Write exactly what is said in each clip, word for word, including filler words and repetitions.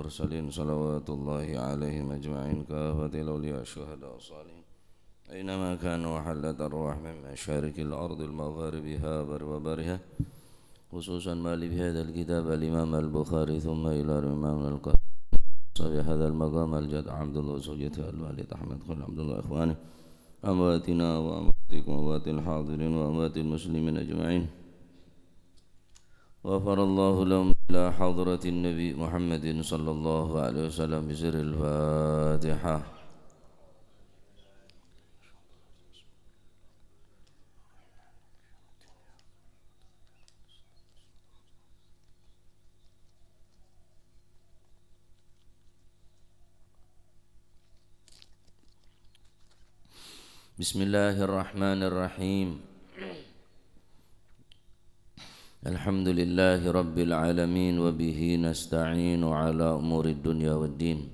المرسلين صلوات الله عليهم أجمعين كافة الأولياء الشهداء الصالحين أينما كانوا وحلت أرواحهم من مشارق الأرض المغاربها وبرها، خصوصا مؤلف هذا الكتاب الإمام البخاري، ثم إلى الإمام القاسم بهذا المقام الجد عبد الله زوجته الوالد أحمد خليل عبد الله إخوانه أمواتنا وأمواتكم وأموات الحاضرين وأموات المسلمين أجمعين. غفر الله لهم إلى حضرة النبي محمد صلى الله عليه وسلم بسر الفاتحة. بسم الله الرحمن الرحيم. الحمد لله رب العالمين، وبه نستعين على أمور الدنيا والدين.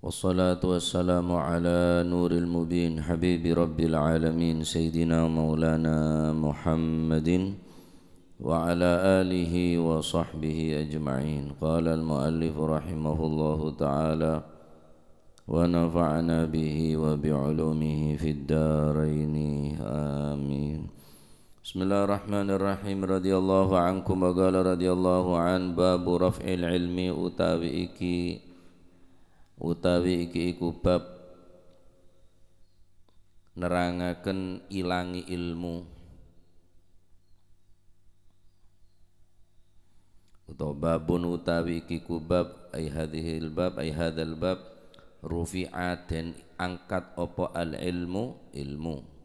والصلاة والسلام على نور المبين، حبيب رب العالمين، سيدنا مولانا محمد وعلى آله وصحبه أجمعين. قال المؤلف رحمه الله تعالى: ونفعنا به وبعلومه في الدارين. آمين. بسم الله الرحمن الرحيم. رضي الله عنكم، وقال رضي الله عنه: باب رفع العلم، utawi iki, utawi iki iku bab nerangaken ilange ilmu. Utawa babun utawi iki ku bab, ay hadhil bab, ay hadzal bab, rufi'a, den angkat apa al ilmu, ilmu.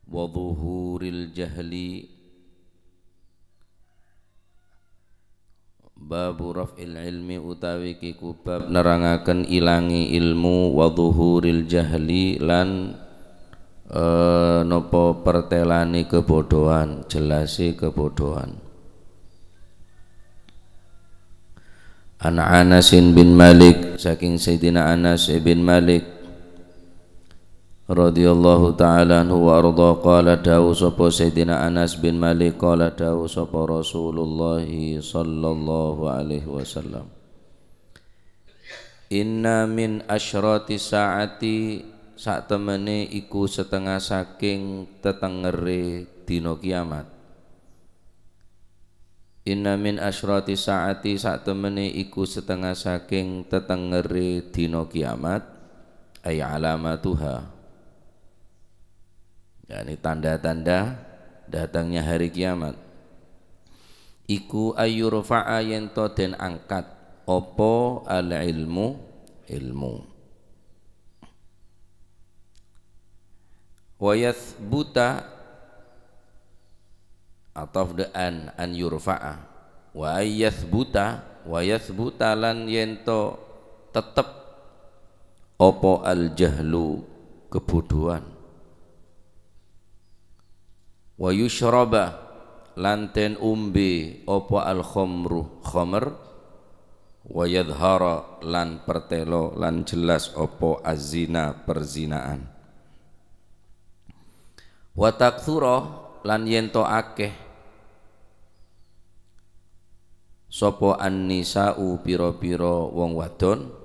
Wa dhuhuril jahli, babu raf'il ilmi, utawi iki ku bab nerangaken ilange ilmu, wa dhuhuril jahli, lan, eh, napa pertelane kebodhoan, jelase kebodhoan. An Anasin bin Malik, saking Sayyidina Anas bin Malik radhiyallahu ta'ala anhu wa arda, qala, dawuh sapa Sayyidina Anas bin Malik, qala, dawuh sapa Rasulullah sallallahu alaihi wasallam: Inna min asyrati sa'ati, satemene iku setengah saking tetengere dina kiamat. Inna min asyrati sa'ati, satemene iku setengah saking tetengere dina kiamat, ay alamatuha, yakni tanda-tanda datangnya hari kiamat. Iku ayyurfa'a, yen to den angkat apa al ilmu, ilmu. Wa yathbuta, ataf de an, an yurfa'a. Wa ay yathbuta, wa yathbuta, lan yen to tetep apa al jahlu, kebodhoan. Wa yusyraba, lan den ombe apa al khamru, khamr. Wa yadhhara, lan pertelo, lan jelas apa az-zina, perzinaan. Wa taktsura, lan yen to akeh sapa an-nisa'u, pira-pira wong wadon.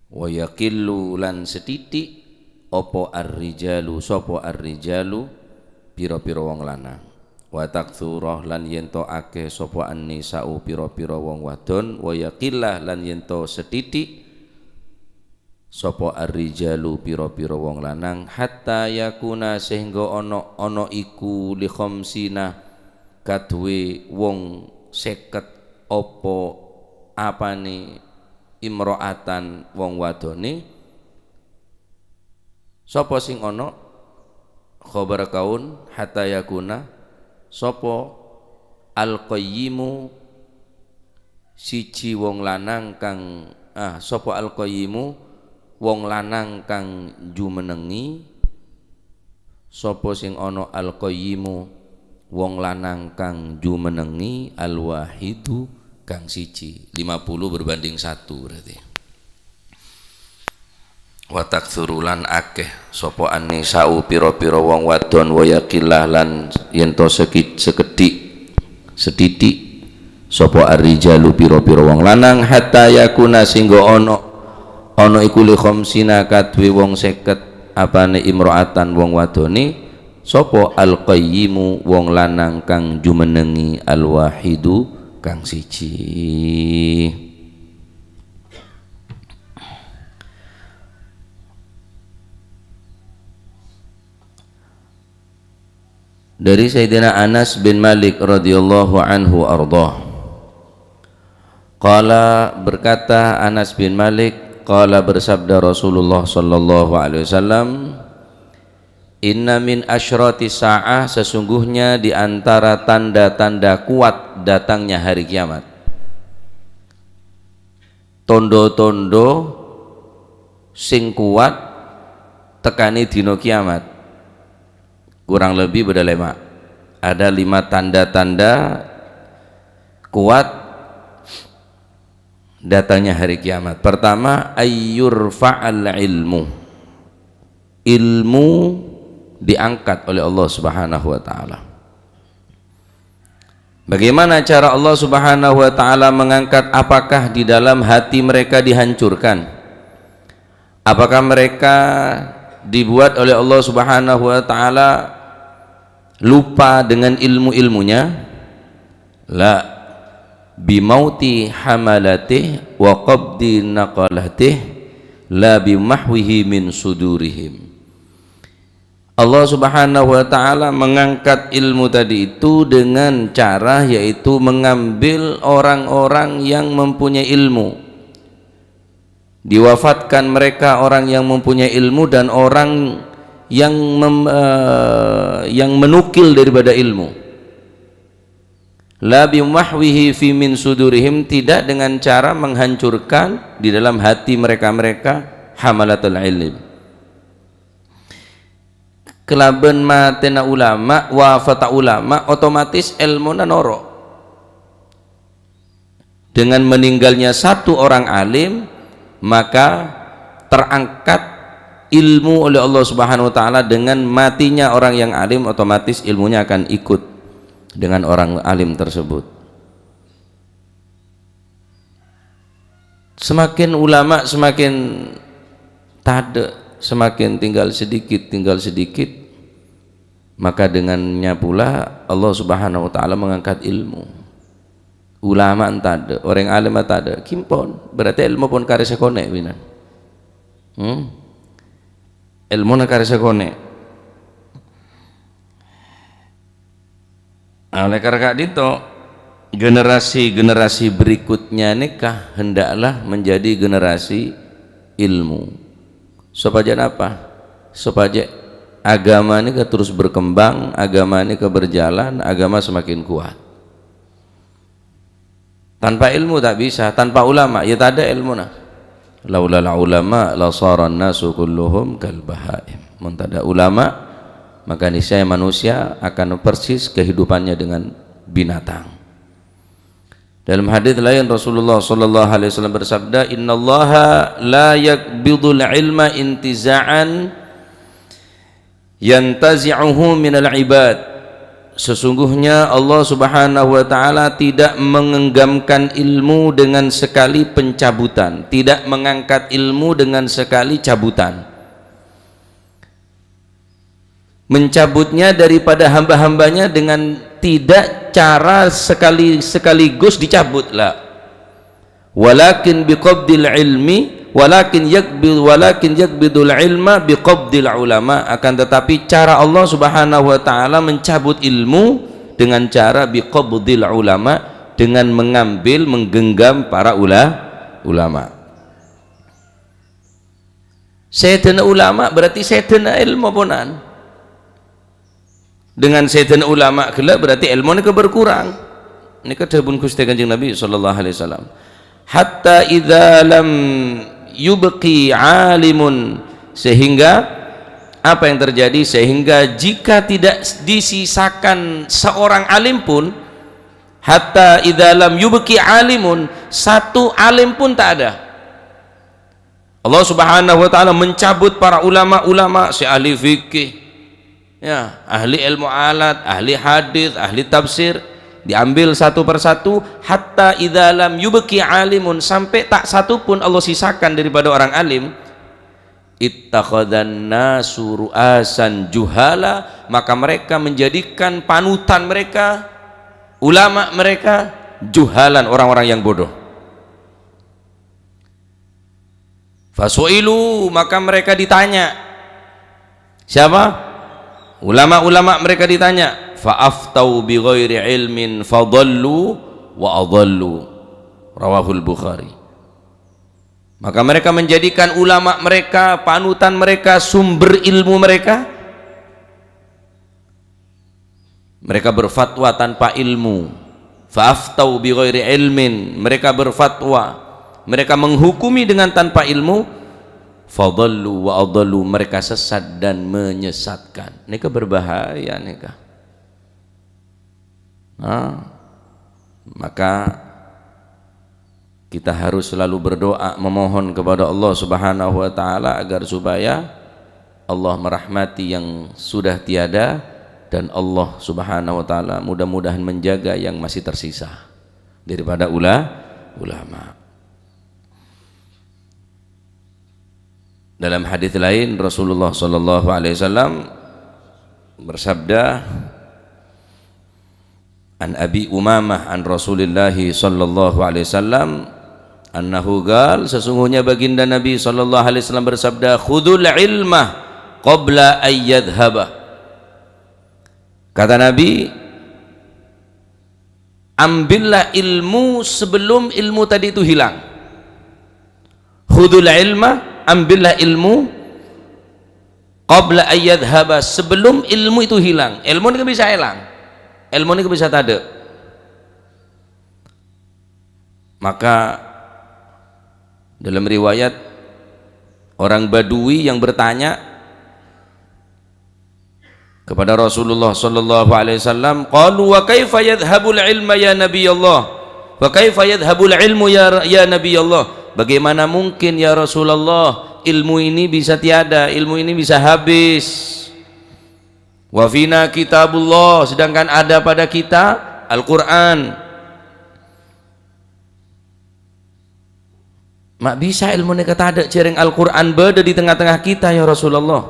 Wa yaqillu, lan sethithik apa ar-rijalu, sapa ar-rijalu, pira-pira wong lanang. Wa taktsura, lan yen to akeh sapa an-nisa'u, pira-pira wong wadon. Wa yaqilla, lan yen to sethithik sapa ar-rijalu, pira-pira wong lanang, hatta yakuna, sehingga ana, ana iku li khamsina, kaduwe wong seket apa apane, imra'atan, wong wadone. Sapa sing ana? Khobar kaun, hatta yakuna, sapa al-qayyimu, siji wong lanang kang, ah, sapa al-qayyimu, wong lanang kang jumenengi, sapa sing ana al-qayyimu, wong lanang kang jumenengi, al-wahidu, kang siji, lima puluh berbanding satu berarti. Wa taktsuru, lan akeh sapa an-nisa'u, pira-pira wong wadon, wa yaqillah, lan yen to seki-, sekedhik, Sadidik sapa ar-rijalu, pira-pira wong lanang, hatta yakuna, sehingga ana, ana iku li khamsina, kaduwe wong seket, apane imra'atan, wong wadone, sapa al-qayyimu, wong lanang kang jumennengnge, al-wahidu, kang siji. Dari Sayyidina Anas bin Malik radhiyallahu anhu arda. Qala, berkata Anas bin Malik, qala, bersabda Rasulullah sallallahu alaihi wasallam, "Inna min asyrati sa'ah, sesungguhnya di antara tanda-tanda kuat datangnya hari kiamat." Tondo-tondo sing kuat tekane dina kiamat. Kurang lebih bâdâ lèma'. Ada lima tanda-tanda kuat datangnya hari kiamat. Pertama, ayyurfa'al ilmu. Ilmu diangkat oleh Allah Subhanahu wa Ta'ala. Bagaimana cara Allah Subhanahu wa Ta'ala mengangkat? Apakah di dalam hati mereka dihancurkan? Apakah mereka dibuat oleh Allah Subhanahu wa Ta'ala lupa dengan ilmu-ilmunya? La, bimauti hamalatih wa qabdi naqalatih, la bimahwihi min sudurihim. Allah Subhanahu wa Ta'ala mengangkat ilmu tadi itu dengan cara, yaitu mengambil orang-orang yang mempunyai ilmu. Diwafatkan mereka orang yang mempunyai ilmu dan orang yang mem-, eh, yang menukil daripada ilmu. La bimahwihi fi min sudurihim, tidak dengan cara menghancurkan di dalam hati mereka-mereka hamalatul ilm. Kelaban matena ulama, wafata ulama, otomatis ilmuna noro'. Dengan meninggalnya satu orang alim, maka terangkat ilmu oleh Allah Subhanahu wa Ta'ala. Dengan matinya orang yang alim, otomatis ilmunya akan ikut dengan orang alim tersebut. Semakin ulama semakin tadâ', semakin tinggal sedikit, tinggal sedikit, maka dengannya pula Allah Subhanahu wa Ta'ala mengangkat ilmu. Ulama tadâ', orèng alim tadâ', ghi pon. Berarti ilmu pon karè sakonè', pinan. Hmm? Ilmuna karè sakonè'. Nah, oleh karena itu, generasi-generasi berikutnya nèka hendaklah menjadi generasi ilmu. Supaya apa? Supaya agama nèka terus berkembang, agama nèka berjalan, agama semakin kuat. Tanpa ilmu tak bisa, tanpa ulama ya tadâ' ilmuna. Laulal ulama lasaran nasu kulluhum kal bahaim. Mun tadâ' ulama, maka niscaya manusia akan persis kehidupannya dengan binatang. Dalam hadis lain Rasulullah sallallahu alaihi wasallam bersabda, "Innallaha la yaqbidul ilma intiza'an yantazi'uhu minal ibad." Sesungguhnya Allah Subhanahu wa Ta'ala tidak menggenggamkan ilmu dengan sekali pencabutan, tidak mengangkat ilmu dengan sekali cabutan. Mencabutnya daripada hamba-hambanya dengan tidak cara sekali, sekaligus dicabut, la. Walakin biqabdil ilmi, walakin yaqbid, walakin yaqbidul ilma biqabdil ulama. Akan tetapi, cara Allah Subhanahu wa Ta'ala mencabut ilmu dengan cara biqabdil ulama, dengan mengambil, menggenggam para ula-, ulama. Sèdhâna ulama berarti sèdhâna ilmu, ponan. Dengan sèdhâna ulama ghellâ' berarti ilmu nèka berkurang. Nèka dhâbuna Ghustè Kanjeng Nabi sallallahu alaihi wasallam. "Hatta idza lam yubqi alimun," sehingga apa yang terjadi? Sehingga jika tidak disisakan seorang alim pun, "hatta idza lam yubqi alimun," satu alim pun tak ada. Allah Subhanahu wa Ta'ala mencabut para ulama-ulama, sè ahli fikih, ya, ahli ilmu alat, ahli hadis, ahli tafsir, Diambil satu persatu, hatta idza lam yubqi alimun, sampai tak satu pun Allah sisakan daripada orang alim. Ittakhadzan nasu ru'asan juhala, maka mereka menjadikan panutan mereka, ulama mereka, juhalan, orang-orang yang bodoh. Fasu'ilu, maka mereka ditanya. Siapa? Ulama-ulama mereka ditanya. Fa'aftau bi ghairi ilmin fadallu wa adallu. Rawahul Bukhari. Maka mereka menjadikan ulama mereka, panutan mereka, sumber ilmu mereka. Mereka berfatwa tanpa ilmu. Fa'aftau bi ghairi ilmin. Mereka berfatwa. Mereka menghukumi dengan tanpa ilmu. Fadallu wa adallu. Mereka sesat dan menyesatkan. Nèka berbahaya, nèka. Nah, maka kita harus selalu berdoa, memohon kepada Allah Subhanahu wa Ta'ala agar supaya Allah merahmati yang sudah tiada, dan Allah Subhanahu wa Ta'ala mudah-mudahan menjaga yang masih tersisa daripada ula-, ulama. Dalam hadis lain, Rasulullah sallallahu alaihi wasallam bersabda, an Abi Umamah an Rasulillahi sallallahu alaihi wasallam, annahu qal, sesungguhnya baginda Nabi sallallahu alaihi wasallam bersabda, "Khudzul ilma qabla an yadhhaba." Kata Nabi, "Ambillah ilmu sebelum ilmu tadi itu hilang." "Khudzul ilma," ambillah ilmu, "qabla an yadhhaba," sebelum ilmu itu hilang. Ilmu nèka bisa èlang. Ilmu nèka bisa tadâ'. Maka dalam riwayat, orang Badui yang bertanya kepada Rasulullah sallallahu alaihi wasallam, qalu, "Wa kaifa yadhhabul ilma ya Nabi Allah? Wa kaifa yadhhabul ilmu ya, ya Nabi Allah?" Bagaimana mungkin, ya Rasulullah, ilmu ini bisa tiada, ilmu ini bisa habis? "Wa fina kitabullah," sedangkan ada pada kita Al-Qur'an. Ma' bisa ilmu nèka tadâ' jhâreng Al-Qur'an bâdâ di tengah-tengah kita, ya Rasulullah?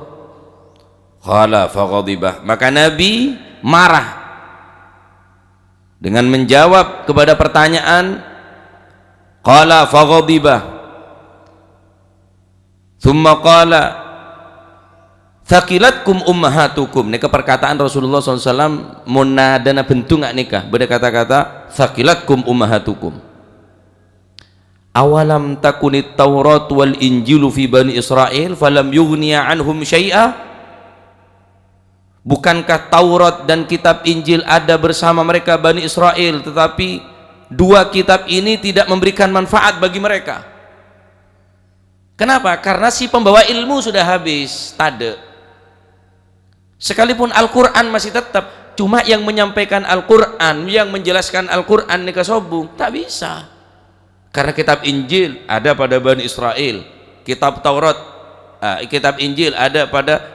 Qala faghadiba. Maka Nabi marah dengan menjawab kepada pertanyaan. Qala faghadiba. Tsumma qala, "Tsakilatkum ummahatukum." Nèka perkataan Rasulullah sallallahu alaihi wasallam, mon nadâna bendungnga nèka, bâdâ kata-kata, "Tsakilatkum ummahatukum." "Awalam takunit Taurat wal Injilu fi Bani Israil falam yughniya anhum syai'a?" Bukankah Taurat dan kitab Injil ada bersama mereka, Bani Israel, tetapi dua kitab ini tidak memberikan manfaat bagi mereka? Kenapa? Karena si pembawa ilmu sudah habis, tadâ'. Sekalipun Al-Quran masih tetap, cuma yang menyampaikan Al-Quran, yang menjelaskan Al-Quran nèka sobung, tak bisa. Karena kitab Injil ada pada Bani Israel, kitab Taurat, ah, kitab Injil ada pada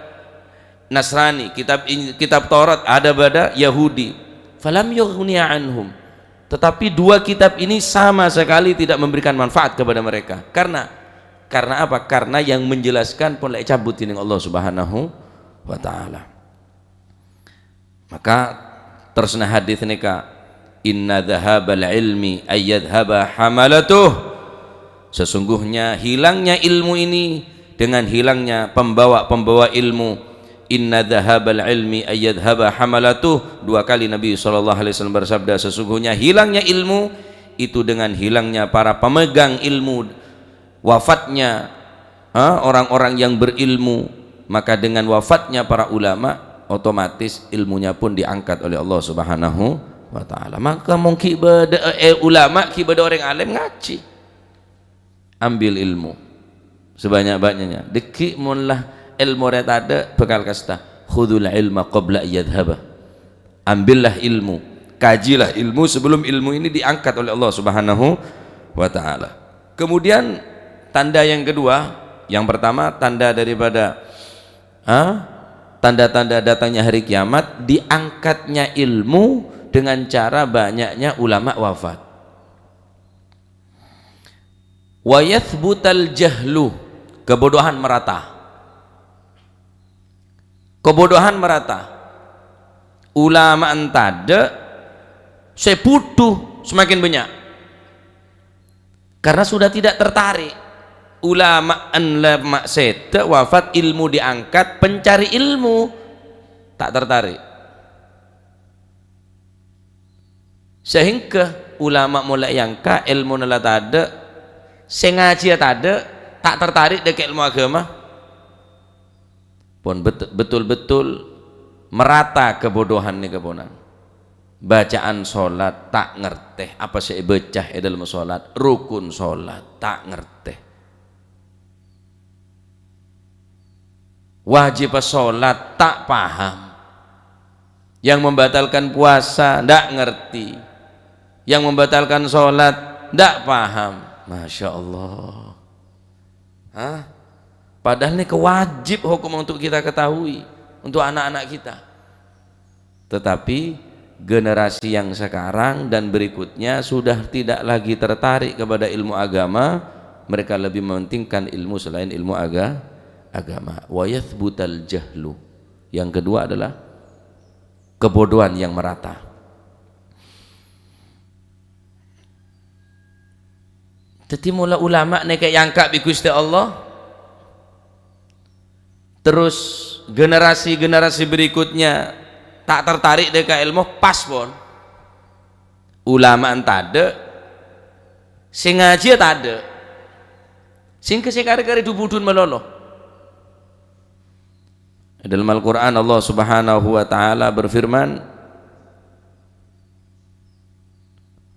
Nasrani, kitab In-, kitab Taurat ada pada Yahudi. Falam yughniya anhum. Tetapi dua kitab ini sama sekali tidak memberikan manfaat kepada mereka. Karena, karena apa? Karena yang menjelaskan pon la ècabut dening Allah Subhanahu wa Ta'ala. Maka terusna hadis nèka, "Inna dzahabal ilmi ayyadhhaba hamalatuh." Sesungguhnya hilangnya ilmu ini dengan hilangnya pembawa-pembawa ilmu. "Inna dzahabal ilmi ayyadhhaba hamalatuh." Dua kali Nabi sallallahu alaihi wasallam bersabda, "Sesungguhnya hilangnya ilmu itu dengan hilangnya para pemegang ilmu." Wafatnya, ha, orang-orang yang berilmu, maka dengan wafatnya para ulama, otomatis ilmunya pun diangkat oleh Allah Subhanahu wa Ta'ala. Maka mon ghi' bâdâ, eh, ulama, ghi' bâdâ orèng alim, ngajhi. Ambil ilmu sebanyak-banyaknya. Dâgghi' mon la ilmu rè tadâ', bhâkal kasta, "Khudzul ilma qabla ayyadhhaba." Ambillah ilmu, kajilah ilmu sebelum ilmu ini diangkat oleh Allah Subhanahu wa Ta'ala. Kemudian, tanda yang kedua, yang pertama, tanda daripada, ha, tanda-tanda datangnya hari kiamat, diangkatnya ilmu dengan cara banyaknya ulama wafat. Wa yathbutal jahlu, kebodohan merata. Kebodohan merata. Ulama tadâ', sè bhudhu semakin banyak. Karena sudah tidak tertarik. Ulama, ulama sèdhâ' wafat, ilmu diangkat, pencari ilmu ta' tertarik. Sehingga ulama molaè èangka', èlmona la tadâ', sè ngajhiyâ tadâ', ta' tertarik dâ' ka èlmo agama. Pon bet-, betul-betul merata kebodohan nèka ponan. Bacaan solat ta' ngartè apa sè èbâca è dâlem solat, rukun solat ta' ngartè. Wajib solat ta' paham. Yang membatalkan puasa ndak ngerti. Yang membatalkan solat ndak paham. Masya Allah. Hah? Padahal ini kewajib hukum untuk kita ketahui, untuk anak-anak kita. Tetapi generasi yang sekarang dan berikutnya sudah tidak lagi tertarik kepada ilmu agama, mereka lebih mementingkan ilmu selain ilmu aga-, agama. Wa yathbutal jahlu. Yang kedua adalah kebodohan yang merata. Dhâddhi, mola ulama nèka èangka' bi' Ghustè Allah, terros generasi-generasi berikutnya ta' tertarik dâ' ka èlmo, pas pon. Ulama tadâ', sè ngajhiyâ tadâ'. Sèngghâ sè karè-karè dhu-budhun malolo. Dalam Al-Quran, Allah Subhanahu wa Ta'ala berfirman,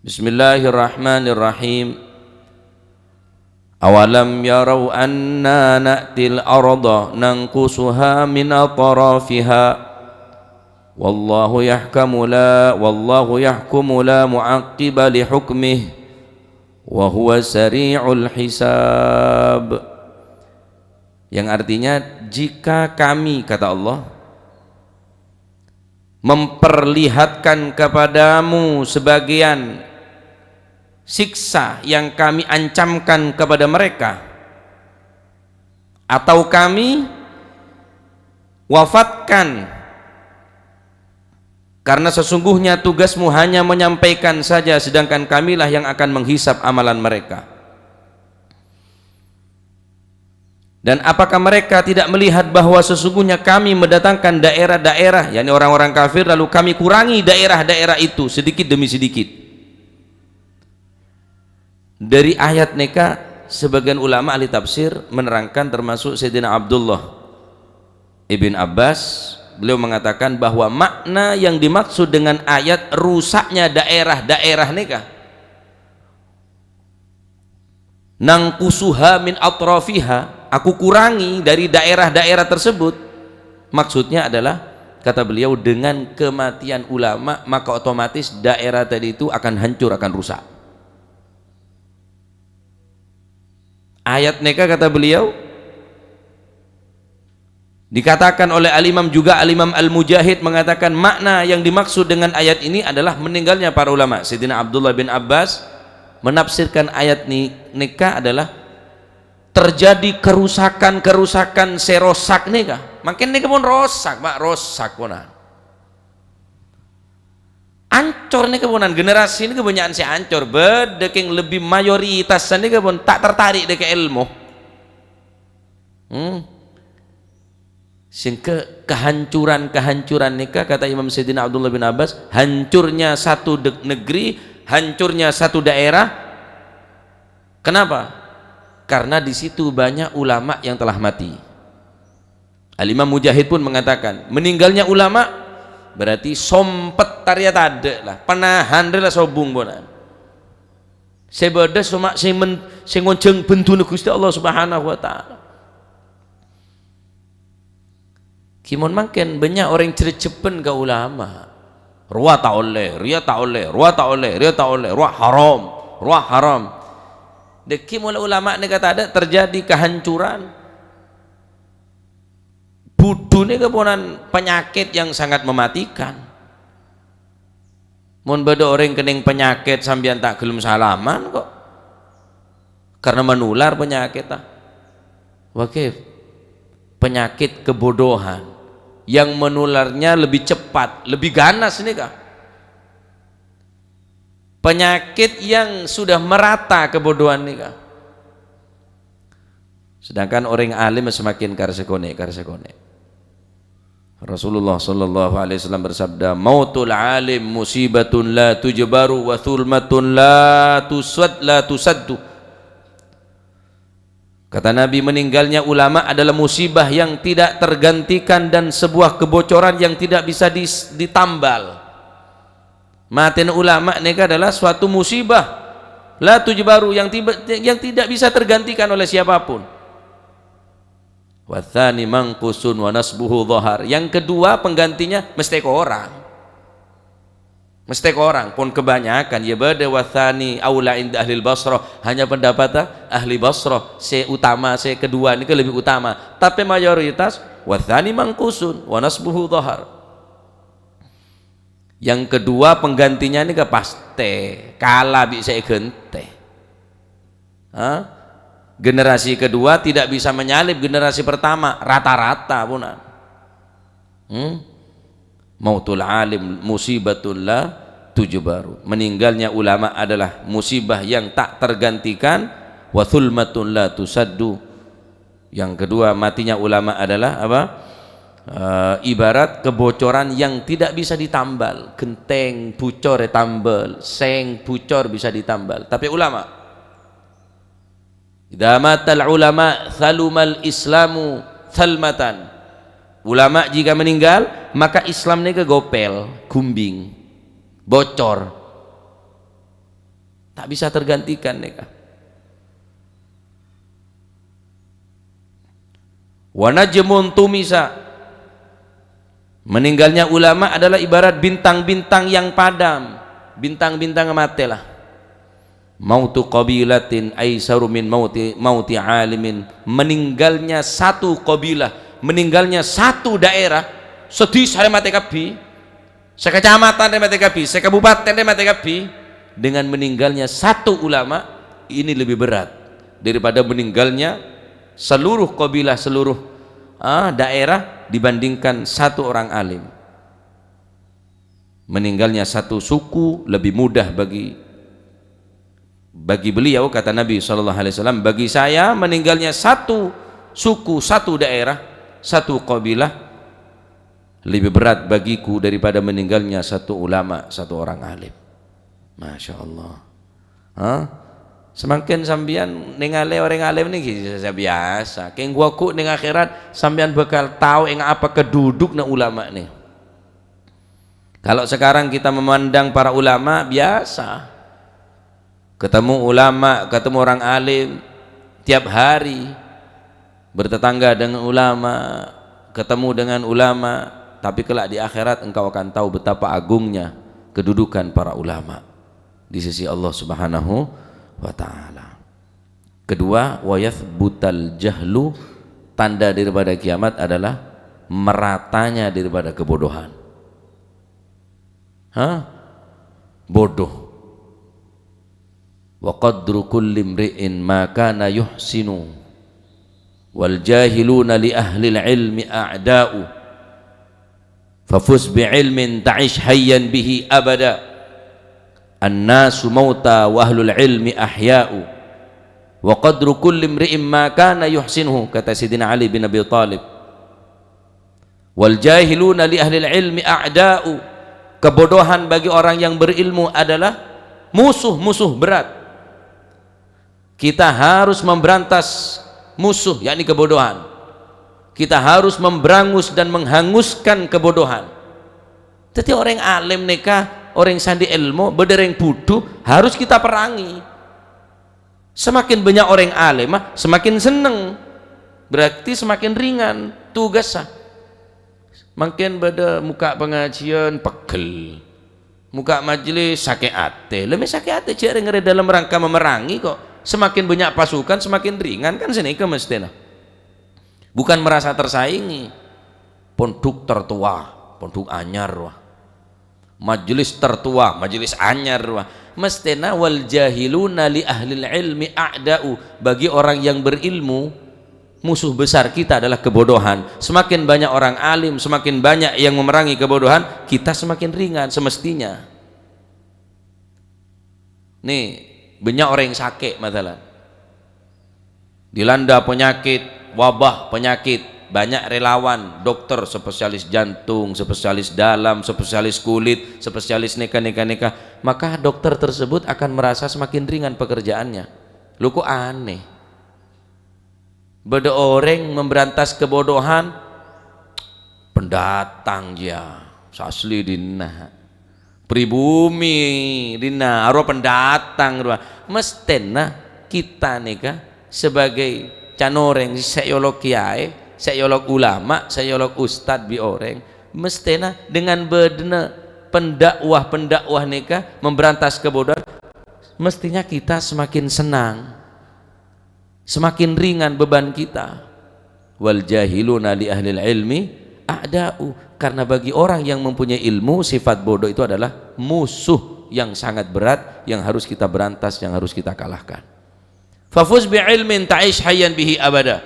Bismillahirrahmanirrahim. Awalam yarau anna na'til arda nanqusuha min atrafiha. Wallahu yahkamu la, wallahu yahkumu la mu'aqqiba li hukmih. Wa huwa sari'ul hisab. Yang artinya, jika kami, kata Allah, memperlihatkan kepadamu sebagian siksa yang kami ancamkan kepada mereka, atau kami wafatkan, karena sesungguhnya tugasmu hanya menyampaikan saja, sedangkan kamilah yang akan menghisab amalan mereka. Dan apakah mereka tidak melihat bahwa sesungguhnya kami mendatangkan daerah-daerah, yakni orang-orang kafir, lalu kami kurangi daerah-daerah itu sedikit demi sedikit? Dari ayat nèka, sebagian ulama ahli tafsir menerangkan, termasuk Sayyidina Abdullah ibn Abbas, beliau mengatakan bahwa makna yang dimaksud dengan ayat rusaknya daerah-daerah nèka, "Nanqusuha min atrafiha," aku kurangi dari daerah-daerah tersebut. Maksudnya adalah, kata beliau, dengan kematian ulama, maka otomatis daerah tadi itu akan hancur, akan rusak. Ayat nèka, kata beliau, dikatakan oleh Al-Imam juga, Al-Imam Al-Mujahid mengatakan makna yang dimaksud dengan ayat ini adalah meninggalnya para ulama. Sayyidina Abdullah bin Abbas menafsirkan ayat ni-, nèka adalah terjadi kerusakan-kerusakan sè rosak nèka. Mangkèn nèka pon rosak, Pak, rosak pon. Ancor nèka ponan, generasi nèka bânnya'an sè ancor, bâdâ kèng lebbi mayoritas nèka pon ta' tertarik dâ' ka èlmo. Hmm. Sehingga kehancuran-kehancuran nèka, kata Imam Sayyidina Abdullah bin Abbas, hancurnya satu de-, negeri, hancurnya satu daerah. Kenapa? Karena di situ banyak ulama yang telah mati. Al-Imam Mujahid pun mengatakan, meninggalnya ulama berarti sompet tarèya tadâ' la, penahan rè la sobung ponan. Sè bâdâ coma sè men-, sè ngonjhâng benduna Ghustè Allah Subhanahu wa Ta'ala. Ghi mon mangkèn bânnya' orèng jrejjhebbhân ka ulama. Rowa ta' ollè, rèya ta' ollè, rowa ta' ollè, rèya ta' ollè, rowa haram, rowa haram. Dâgghi' molaè ulama nèka tadâ' terjadi kehancuran. Bhudhu nèka ponan penyakit yang sangat mematikan. Mon bâdâ orèng kennèng panyakèt, sampèyan ta' ghellem salaman kok. Karena manular panyakèt, ah. Wa kaif? Penyakit kebodohan yang menularnya lebih cepat, lebih ganas nèka. Penyakit yang sudah merata kebodohan nèka. Sedangkan orèng alim semakin kar-sakonè', kar-sakonè'. Rasulullah sallallahu alaihi wasallam bersabda, "Mautul alim musibatun la tujbaru wa thulmatun la tusad-, la tusaddu." Kata Nabi, meninggalnya ulama adalah musibah yang tidak tergantikan dan sebuah kebocoran yang tidak bisa dis-, ditambal. Matèna ulama nèka adalah suatu musibah la tujbaru, yang tiba-, yang tidak bisa tergantikan oleh siapapun. Watsani manqusun wa nasbuhu dhahar. Yang kedua, penggantinya mesti korang. Mesti korang. Pon kebanyakan, ya bâdâ watsani aula inda ahli Basrah. Hanya pendapat ahli Basrah, sè utama, sè kedua nèka lebih utama. Tapè mayoritas watsani manqusun wa nasbuhu dhahar. Yang kedua, penggantinya nèka pastè kala bi' sè èghântè. Ha? Generasi kedua tidak bisa menyalip generasi pertama, rata-rata, pon. Hmm? Mautul alim musibatun la tujbaru. Meninggalnya ulama adalah musibah yang tak tergantikan, wa thulmatun la tusaddu. Yang kedua, matinya ulama adalah apa? Eh, ibarat kebocoran yang tidak bisa ditambal. Ghentèng bucor ètambal, sèng bucor bisa ditambal. Tapè ulama, "Idza matal ulama, thalumal Islamu thalmatan." Ulama jika meninggal, maka Islam nèka gopèl, gumbing, bocor. Tak bisa tergantikan nèka. "Wa najmun tumisa." Meninggalnya ulama adalah ibarat bintang-bintang yang padam. Bintang-bintang matè lah. "Mautu qabilatin aisaru min mauti, mauti alimin." Meninggalnya satu qabilah, meninggalnya satu daerah, sedhisa rè matè kabbhi. Sakacamatan rè matè kabbhi, sakabupaten rè matè kabbhi. Dengan meninggalnya satu ulama, ini lebih berat daripada meninggalnya seluruh qabilah, seluruh, ah, daerah dibandingkan satu orang alim. Meninggalnya satu suku lebih mudah bagi, bagi beliau, kata Nabi sallallahu alaihi wasallam, "Bagi saya, meninggalnya satu suku, satu daerah, satu qabilah lebih berat bagiku daripada meninggalnya satu ulama, satu orang alim." Masya Allah. Hah? Samangkèn sampèyan nèngalè orèng alim nèka biasa. Kèng ghu-lagghu neng akhèrat sampèyan bhâkal tao ènga' apa kadhudhukna ulama nèka. Kalau sekarang kita memandang para ulama, biasa. Ketemu ulama, ketemu orang alim tiap hari, bertetangga dengan ulama, ketemu dengan ulama, tapi kelak di akhirat engkau akan tahu betapa agungnya kedudukan para ulama di sisi Allah Subhanahu wa Ta'ala. Kedua, "Wa yathbutal jahlu", tanda daripada kiamat adalah meratanya daripada kebodohan. Hah? Bodoh. "Wa qadru kulli imri'in ma kana yuhsinu. Wal jahiluna li ahlil ilmi a'da'u. Fafuz bi ilmin ta'ish hayyan bihi abada. Annasu mauta wa ahlul ilmi ahya'u. Wa qadru kulli imri'in ma kana yuhsinuhu," kata Sayyidina Ali bin Abi Thalib. "Wal jahiluna li ahlil ilmi a'da'u." Kebodohan bagi orang yang berilmu adalah musuh-musuh berat. Kita harus memberantas musuh, yakni kebodohan. Kita harus memberangus dan menghanguskan kebodohan. Jadi orang alim nèka, orang sandi ilmu, bâdâ orang bodoh, harus kita perangi. Semakin banyak orang alim, ah, semakin seneng. Berarti semakin ringan tugasnya. Mangkèn bâdâ mokka' pangajiân, pegghel. Mokka' majelis, sakè' atè. Lah, mè' sakè' atè, jhâ' rèng-orèng dalam rangka memerangi kok. Semakin banyak pasukan, semakin ringan, kan sanèka mesthèna. Bukan merasa tersaingi. Pondhuk tertua, pondhuk anyar, wah. Majelis tertua, majelis anyar, wah. Mestèna "Wal jahiluna li ahlil ilmi a'da'u." Bagi orang yang berilmu, musuh besar kita adalah kebodohan. Semakin banyak orang alim, semakin banyak yang memerangi kebodohan, kita semakin ringan semestinya. Nih, banyak orang yang sakit, masalah. Dilanda penyakit, wabah penyakit, banyak relawan, dokter, spesialis jantung, spesialis dalam, spesialis kulit, spesialis nèka, nèka, nèka. Maka dokter tersebut akan merasa semakin ringan pekerjaannya. Lo, kok aneh? Bâdâ orèng memberantas kebodohan, pendatang jiyâ, sasli dinna. Pribumi dinna, arowa pendatang rowa. Mestèna kita nèka sebagai can orèng sè èolok kiyaè, sè èolok ulama, sè èolok ustad bi' orèng, mestèna dengan bâdâna pendakwah-pendakwah nèka memberantas kebodohan, mestinya kita semakin senang. Semakin ringan beban kita. "Wal jahiluna li ahlil ilmi a'da'u." Karena bagi orang yang mempunyai ilmu, sifat bodoh itu adalah musuh yang sangat berat yang harus kita berantas, yang harus kita kalahkan. "Fafuz bi ilmin ta'ish hayyan bihi abada."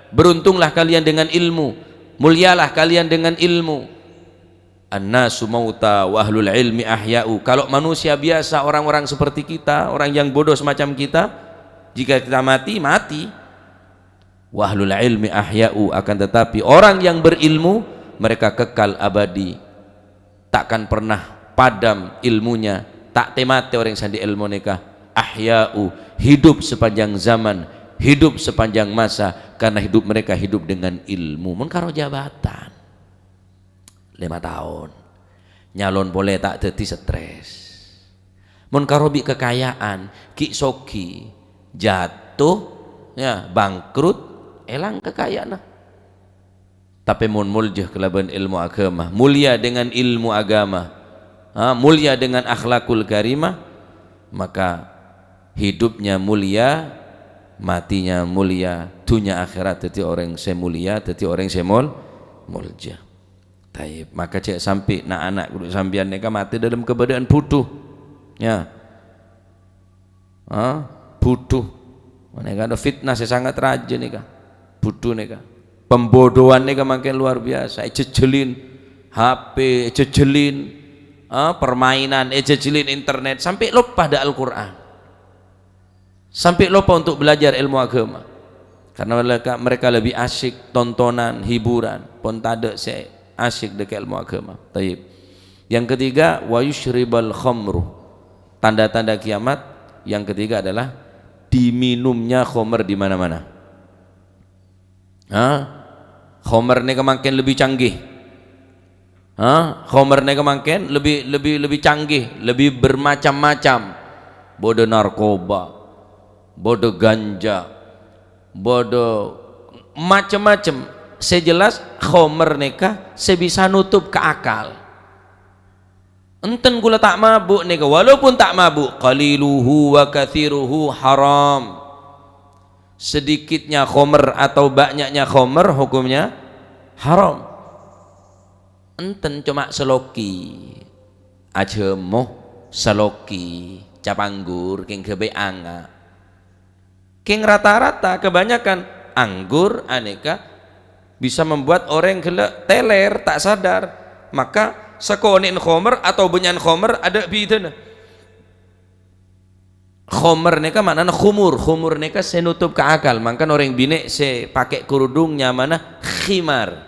Beruntunglah kalian dengan ilmu, mulialah kalian dengan ilmu. "Annasu mauta wa ahlul ilmi ahya'u." Kalau manusia biasa, orang-orang seperti kita, orang yang bodoh semacam kita, jika kita mati, mati. "Wa ahlul ilmi ahya'u," akan tetapi orang yang berilmu, mereka kekal abadi. Takkan pernah padam ilmunya, ta' tè-matè orèng sè andi' ilmu nèka. "Ahya'u," hidup sepanjang zaman, hidup sepanjang masa, karena hidup mereka hidup dengan ilmu. Mon karo jabatan, lèma taon. Nyalon polè ta' dhâddhi stres. Mon karo bi' kekayaan, ghi' soghi, jatuh, ya, bangkrut, èlang kekayaanna. Tapè mon molja kalabân ilmu agama, mulia dengan ilmu agama, ha, mulia dengan akhlakul karimah, maka hidupnya mulia, matinya mulia, dunya akhirat dhâddhi orèng sè mulia, dhâddhi orèng sè mol-, molja. Taib, maka jhâ' sampè' na'-ana' ghuru sampèyan nèka matè dâlem kabâdâ'ân budhu. Ya. Ha? Budhu. Nèka fitnah sè sangat rajâ nèka. Budhu nèka. Pembodohan nèka mangkèn luar biasa. Èjhâjhâlin H P, èjhâjhâlin, ha, permainan, èjhâjhâlin internet, sampè' loppa dâ' Al-Qur'an. Sampè' loppa untuk belajar ilmu agama. Karena mereka, mereka lebih asyik tontonan, hiburan, pon tadâ' sè asyik dâ' ka ilmu agama. Taib. Yang ketiga, "Wa yusyribal khamru." Tanda-tanda kiamat yang ketiga adalah diminumnya khamr di mana-mana. Ha? Khamr nèka mangkèn lebih canggih. Ha? Khamr nèka mangkèn lebih, lebih, lebih canggih, lebih bermacam-macam. Bâdâ narkoba, bâdâ ganja, bâdâ macem-macem. Sè jelas, khamr nèka sè bisa nutup ka akal. Enten kaulâ ta' mabu' nèka, walaupun ta' mabu', qaliluhu wa katsiruhu haram. Sedikitnya khamr atau banyaknya khamr hukumnya haram. Enten coma saloki, ajhâmo, saloki, cap anggur, kèng ghâbây anga'. Kèng rata-rata, kebanyakan anggur anèka bisa membuat orèng ghellâ' tèlèr, ta' sadar. Maka, sakonè'en khamr atau bânnya'an khamr adâ' bhidhâna. Khamr nèka ma'nana khumur. Khumur nèka sè nutup ka akal. Mangkana orèng binè' sè pakè kerudung nyamana khimar.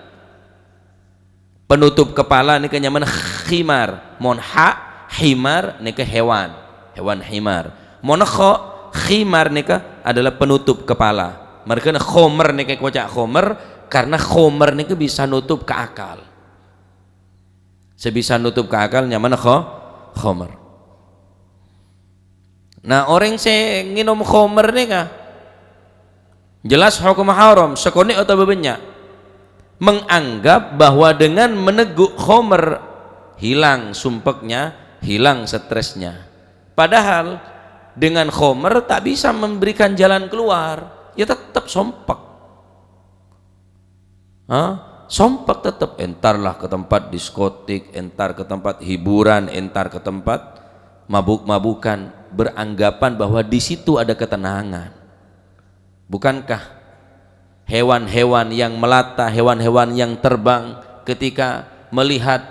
Penutup kepala nèka nyamana khimar. Mon ha, himar nèka hewan. Hewan himar. Mon kha, khimar nèka adalah penutup kepala. Marghâna khamr nèka èkoca' khamr, karena khamr nèka bisa nutup ka akal. Sè bisa nutup ka akal nyamana kha-, khamr. Nah, orèng sè ngènom khamr nèka jelas hokomma haram, sakonè' otabâ bânnya', menganggap bahwa dengan meneguk khamr hilang sumpeknya, hilang stresnya. Padahal dengan khamr tak bisa memberikan jalan keluar, ya tetap sompek. Ha? Sompek tetep, entarlah ke tempat diskotik, entar ke tempat hiburan, entar ke tempat mabuk-mabukan, beranggapan bahwa di situ ada ketenangan. Bukankah hewan-hewan yang melata, hewan-hewan yang terbang, ketika melihat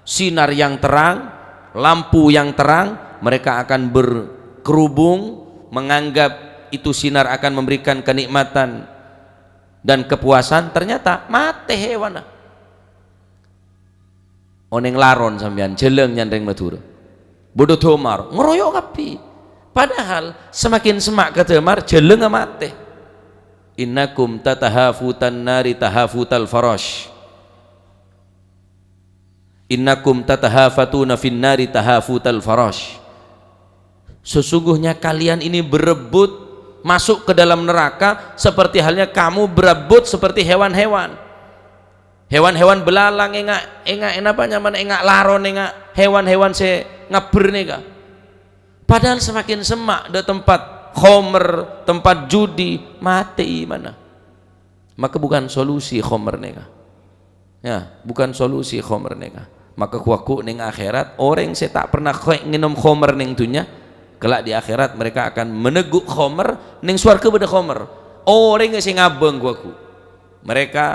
sinar yang terang, lampu yang terang, mereka akan berkerubung, menganggap itu sinar akan memberikan kenikmatan dan kepuasan, ternyata mate hewanna. Oneng laron sampèyan, jhâlâng nyantrèng Madhurâ. Bâdâ dâmar, ngeroyok kabbhi. Padahal semakin semma' ka dâmar, jhâlângnga mate. "Innakum tatahafutan nari tahafutal farash." "Innakum tatahafatuna fin nari tahafutal farash." Sesungguhnya kalian ini berebut masuk ke dalam neraka seperti halnya kamu berebut seperti hewan-hewan. Hewan-hewan belalang enga', enga' napa nyamana enga' laron enga' hewan-hewan sè ngabbher nèka. Padahal semakin semma' dâ' tempat khomer, tempat judi, mate imanna. Maka bukan solusi khomer nèka. Ya, bukan solusi khomer nèka. Maka ghu-lagghu neng akhèrat, orèng sè ta' pernah khe-, ngènom khomer neng dhunnya, kelak di akhirat mereka akan meneguk khomer, neng sowarghâ bâdâ khomer. Orèng sè ngabâng ghu-lagghu. Mereka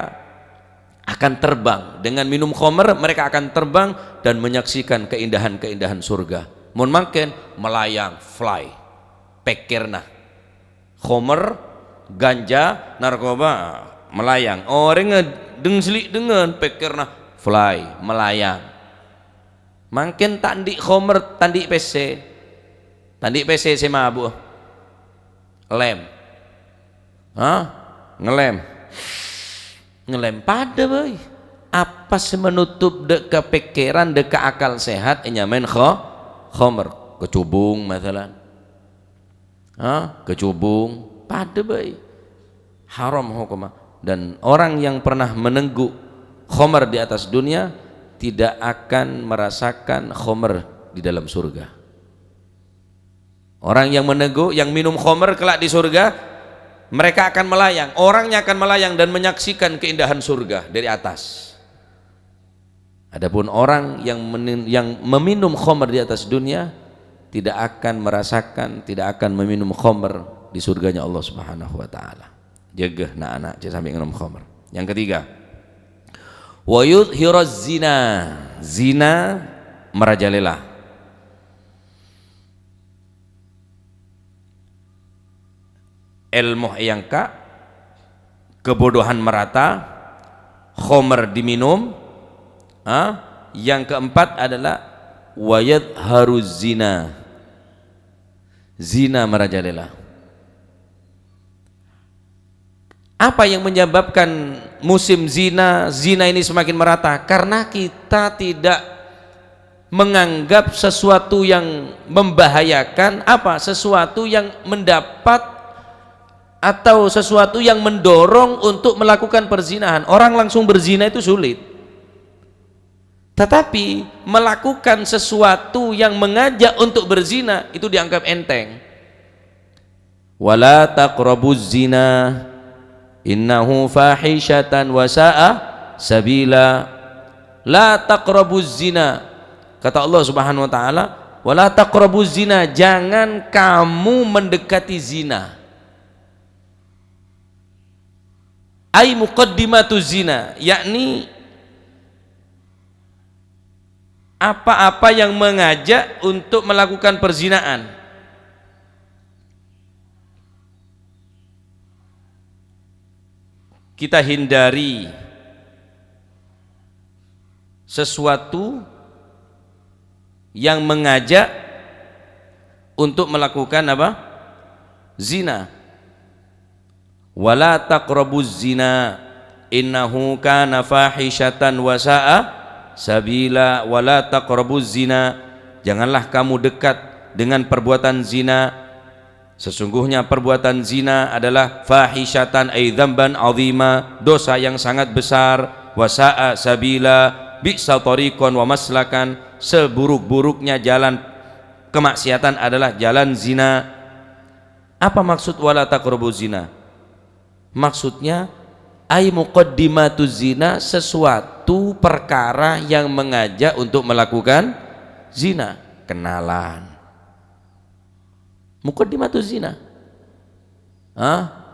akan terbang. Dengan minum khomer, mereka akan terbang dan menyaksikan keindahan-keindahan surga. Mon mangkèn, melayang, fly. Pèkkèrna. Khomer, ganja, narkoba, melayang. Orèng deng-sèli' dengngen, pèkkèrna fly, melayang. Mangkèn ta' andi' khomer, ta' andi' pèssè. Ta' andi' pèssè sè mabu'a. Lem. Hah? Ngelem. Ngelem padâ bhâi. Apa sè menutup dâ' ka pèkkèran, dâ' ka akal sehat, ènyamaè kho-, khomer. Kecubung, masalan. Ha? Kecubung, padâ bhâi. Haram hokomma. Dan orang yang pernah meneguk khomer di atas dunia tidak akan merasakan khomer di dalam surga. Orang yang meneguk, yang minum khomer kelak di surga, mereka akan melayang. Orangnya akan melayang dan menyaksikan keindahan surga dari atas. Adapun orang yang menin-, yang meminum khomer di atas dunia, tidak akan merasakan, tidak akan meminum khomer di surganya Allah Subhanahu wa Ta'ala. Jâgâ na'-ana' jhâ' sampè' ngènom khomer. Yang ketiga, wa yudhiraz zina, zina merajalela. Èlmo èyangka', kebodohan merata, khomer diminum, ha? Yang keempat adalah wa yadhharuz zina. Zina merajalela. Apa yang menyebabkan musim zina, zina ini semakin merata? Karena kita tidak menganggap sesuatu yang membahayakan, apa? Sesuatu yang mendapat atau sesuatu yang mendorong untuk melakukan perzinahan. Orang langsung berzina itu sulit. Tetapi melakukan sesuatu yang mengajak untuk berzina itu dianggap enteng. "Wala taqrabuz zina, innahu fahisyatan wa sa'a sabila." "La taqrabuz zina." Kata Allah Subhanahu wa Ta'ala, "Wala taqrabuz zina, jangan kamu mendekati zina." Ai muqaddimatu zina, yakni apa-apa yang mengajak untuk melakukan perzinaan. Kita hindari sesuatu yang mengajak untuk melakukan apa? Zina. "Wala taqrabuz zina, innahu kana fahisyatan wa sa'a sabila." "Wala taqrabuz zina." Janganlah kamu dekat dengan perbuatan zina. Sesungguhnya perbuatan zina adalah fahisyatan ay dzamban azima, dosa yang sangat besar, wa sa'a sabila, bi'sa thariqan wa maslakan, seburuk-buruknya jalan kemaksiatan adalah jalan zina. Apa maksud wala taqrabu zina? Maksudnya, Ai muqaddimatuz zina, sesuatu perkara yang mengajak untuk melakukan zina. Kenalan. Muqaddimatuz zina. Hah?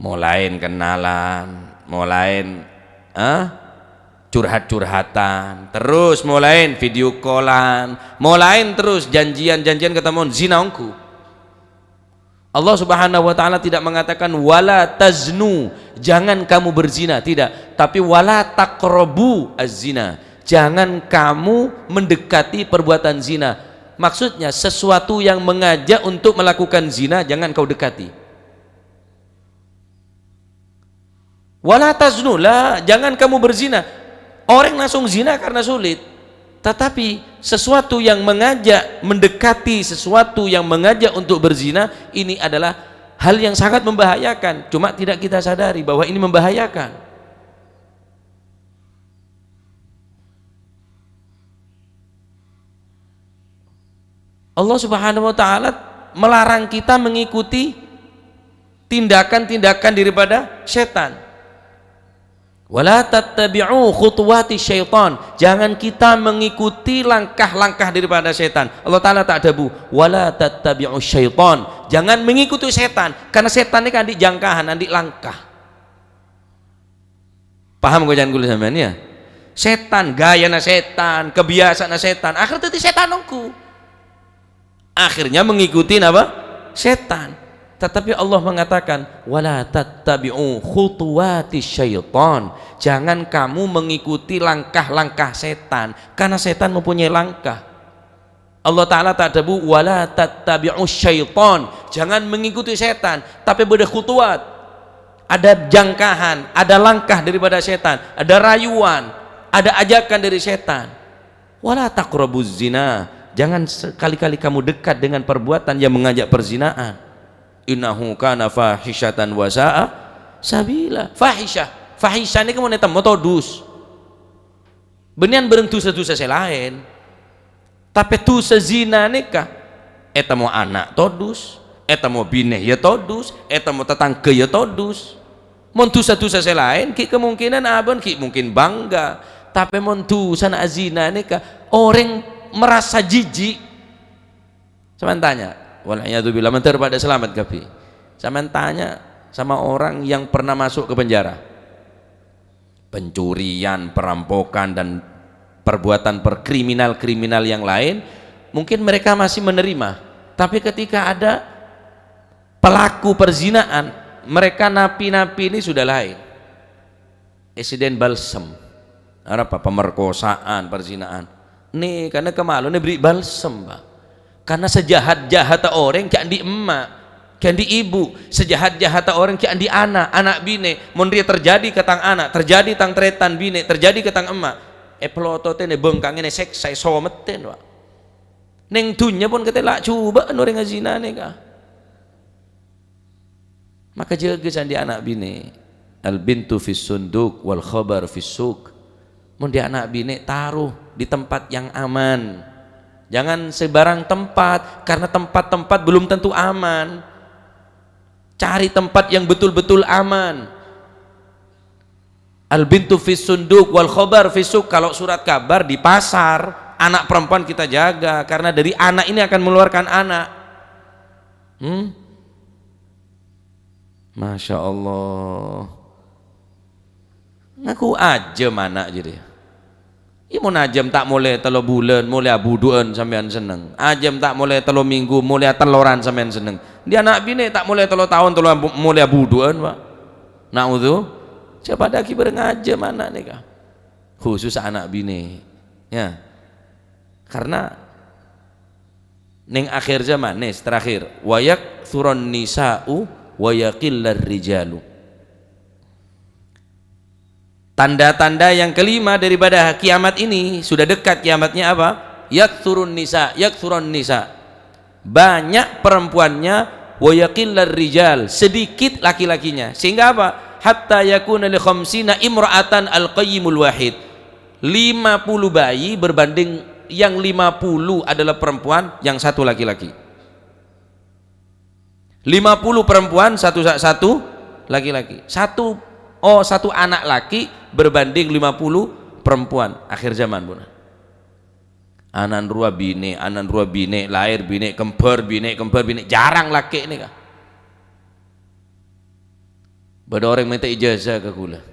Molaèn kenalan, molaèn, hah? Curhat-curhatan, terus molaèn video callan, molaèn terus janjian-janjian ketemuan, zina ongghu. Allah Subhanahu wa Ta'ala tidak mengatakan, "Wala taznu, jangan kamu berzina," tidak, tapi, "Wala taqrabu az-zina, jangan kamu mendekati perbuatan zina." Maksudnya, sesuatu yang mengajak untuk melakukan zina, jangan kau dekati. "Wala taznu, la, jangan kamu berzina." Orang langsung zina karena sulit. Tetapi sesuatu yang mengajak, mendekati sesuatu yang mengajak untuk berzina, ini adalah hal yang sangat membahayakan. Cuma tidak kita sadari bahwa ini membahayakan. Allah Subhanahu wa Ta'ala melarang kita mengikuti tindakan-tindakan daripada setan. "Wala tattabi'u khutuwati syaitan." Jangan kita mengikuti langkah-langkah daripada setan. Allah Ta'ala ta' adhâbu, "Wala tattabi'u syaitan." Jangan mengikuti setan, karena setan ini kan andi' jangkahan, andi' langkah. Paham koca'an kaulâ sampèyan, ya? Setan, gayana setan, kebiasaanna setan, akhir dhâddhi setan ongghu. Akhirnya mengikuti napa? Setan. Tetapi Allah mengatakan, "Wala tattabi'u khutuwati syaitan." Jangan kamu mengikuti langkah-langkah setan, karena setan mempunyai langkah. Allah Ta'ala ta' adhâbu, "Wala tattabi'u syaitan." Jangan mengikuti setan, tapi bâdâ khutuwat. Ada jangkahan, ada langkah daripada setan, ada rayuan, ada ajakan dari setan. "Wala taqrabuz zina." Jangan sekali-kali kamu dekat dengan perbuatan yang mengajak perzinaan. "Innahu kana fahisyatan wa sa'a sabila." Fahisyah. Fahisyah nèka mon ètemmo todus. Bânnèyan bhâreng dusa-dusa sè laèn. Tapè dusa zina nèka, ètemmo ana' todus, ètemmo binè ya todus, ètemmo tatangghâ ya todus. Mon dusa-dusa sè laèn, ghi' kemungkinan abâ'na ghi' mungkin bangga. Tapè mon dusana azina nèka, orèng merasa jijik. Sampèyan tanya, wal iyadzu billah, mandhâr padâ salamet kabbhi. Sampèyan tanya sama orang yang pernah masuk ke penjara. Pencurian, perampokan, dan perbuatan per-, kriminal-kriminal yang lain, mungkin mereka masih menerima. Tapi ketika ada pelaku perzinaan, mereka napi-napi ini sudah lain. Insiden balsem. Arapa? Pemerkosaan, perzinaan. Nèka, nèka malona èberri' balsem, Pak. Karena sejahat-jahatnya orang ghi' andi' emma', ghi' andi' ibu. Sejahat-jahatnya orang ghi' andi' ana', ana' binè. Mon rèya terjadi ka tang ana', terjadi tang tarètan binè, terjadi ka tang emma'. Èpèlototè nè bengkangè nè sèksa, èsomettè, Pak. Neng dhunnya pon katella' jhubâ'ân orèng azina nèka. Maka jâgâ sè andi' ana' binè. Al bintu fis sunduk wal khabar fis suq. Mon andi' ana' binè, taruh di tempat yang aman. Jangan sembarang tempat, karena tempat-tempat belum tentu aman. Cari tempat yang betul-betul aman. Al bintu fis sunduk wal khabar fis suq. Kalau surat kabar di pasar, anak perempuan kita jaga, karena dari anak ini akan mengeluarkan anak. Hmm? Masya Allah. Ngaku ajâm ana' jârèya. Iyâ, mon ajâm ta' molè tello bulân, molè abudhu'ân sampèyan senneng. Ajâm ta' molè tello minggu, molè atelloran sampèyan senneng. Andi' ana' binè ta' molè tello taon, tello abu-, molè abudhu'ân, Pak. Na'udzu-, sè padâ ghi' bhâreng ajâm ana' nèka. Khusus ana' binè. Ya. Karena neng akhir zaman, nih, terakhir, "Wa yaktsura nisa'u wa yaqillar rijalu." Tanda-tanda yang kelima daripada kiamat ini, sudah dekat kiamatnya apa? Yaktsura nisa, yaktsura nisa. Banyak perempuannya, "Wa yaqillar rijal," sedikit laki-lakinya. Sehingga apa? "Hatta yakuna li khamsina imra'atan al-qayyimul wahid." Lima puluh bayi berbanding yang lima puluh adalah perempuan, yang satu laki-laki. Lima puluh perempuan, satu, satu laki-laki. Satu Oh, satu anak laki berbanding lima puluh perempuan. Akhir zaman, pon. Anan rowa binè', anan rowa binè', lahir binè', kembar binè', kembar binè'. Jarang lakè' nèka. Bâdâ orèng mènta ijazah ka ghulâ.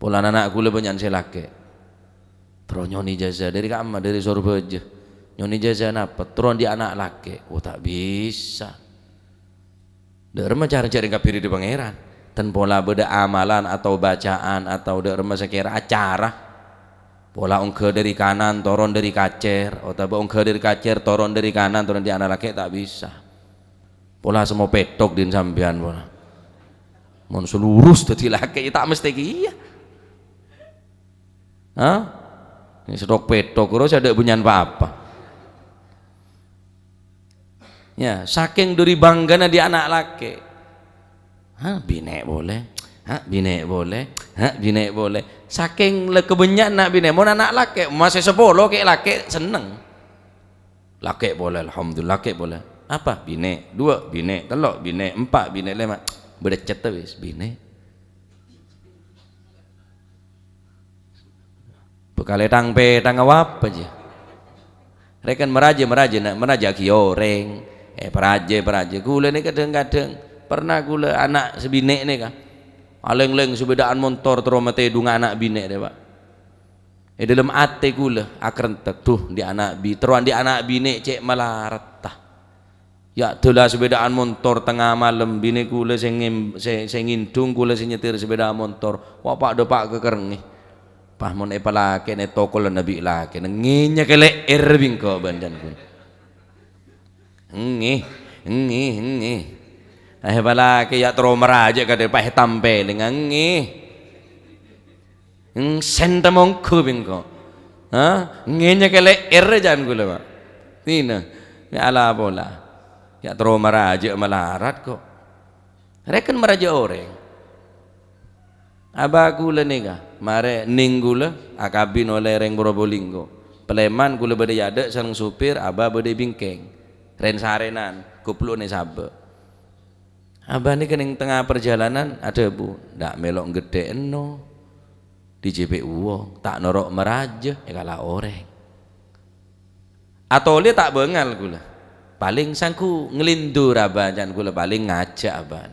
Polana ana' ghulâ bânnya'an sè lakè'. Terro nyo'on ijazah dâri ka'emma, dâri Sorbhâjâ. Nyo'on ijazah napa? Terro andi' ana' lakè'. Oh, ta' bisa. Dâ' remma cara jhâ' rèng kabbhi ridho Pangèran. Ten pola bâdâ amalan atau bacaan atau dâ' remma sakèra acara. Pola ongghâ dâri kanan, toron dâri kacèr, otabâ ongghâ dâri kacèr, toron dâri kanan, toron dâri ana' lakè', ta' bisa. Pola semmo pèttok dhin sampèyan, pola. Mon sè lurus dâddhi lakè', ya ta' mestè kèya. Hah? Sè tok pèttok, terros sè adâ' bânnya'an pa-apa. Ya, sakèng dâri bânggâna dâri ana' lakè'. Hah, binè' polè. Hah, binè' polè. Hah, binè' polè. Sakèng la kabânnya'anna binè', mon ana' lakè', masè sapolo kè' lakè' senneng. Lakè' polè, alhamdulillah, lakè' polè. Apa? Binè'. Duwâ', binè'. Tello', binè'. Empa', binè'. Lèma'. Bâdâ cètta wis, binè'. Bhâkal èthang-pèthang apa jâ? Rèken marajâ, marajâ, na-, marajâ aghi orèng. Eh, parajâ, parajâ. Ghulâ nèka kadhâng-kadhâng pernah ghulâ ana' sè binè' nèka. Alèng-lèng sepèdaan montor terro matèdunga ana' binè' rè, Pa'. È dâlem atè ghulâ akarentek, "Duh, andi' ana' bi-, terro andi' ana' binè' cè' malaradhâ." Ya' dâla sepèdaan montor tengnga malem, binè ghulâ sè ngem-, sè, sè ngèndhung, ghulâ sè nyetir sepèda montor. Wa' pa'-dâpa' ka kerrèngngè. Pas mon èpalakè'è tokolla bi' lakèna, ngènyèkè lè'èrra bi' engko' bân can ghulâ. Èngè, èngè, èngè. Eh, èpalakè ya' terro marajâ kadhi pas ètampèlè, èngè. Eng, sènta mongghu bi' engko'. Ha? Ngènyèkè lè'èrra can ghulâ, Pa'. Dinah. Ya' ala pola. Ya' terro marajâ malarat ko'. Rèken marajâ orèng. Abah ghulâ nèka, marè nèng ghulâ akabin ollè rèng Probolinggo. Palèman ghulâ bâdâ è adâ' sareng sopir, abah bâdâ è bingkèng. Rèn-sarènan, goplo'na è sabâ'. Abah nèka nèng tengnga parjhâlânan adhâbu, "Enda' mèlo nggheddhâ enno, dijhipè' wong, ta' noro' marajâ, èkala orèng." Atolè ta' bângal ghulâ. Palèng sangghu nglèndur abah can ghulâ, palèng ngajhâk abah.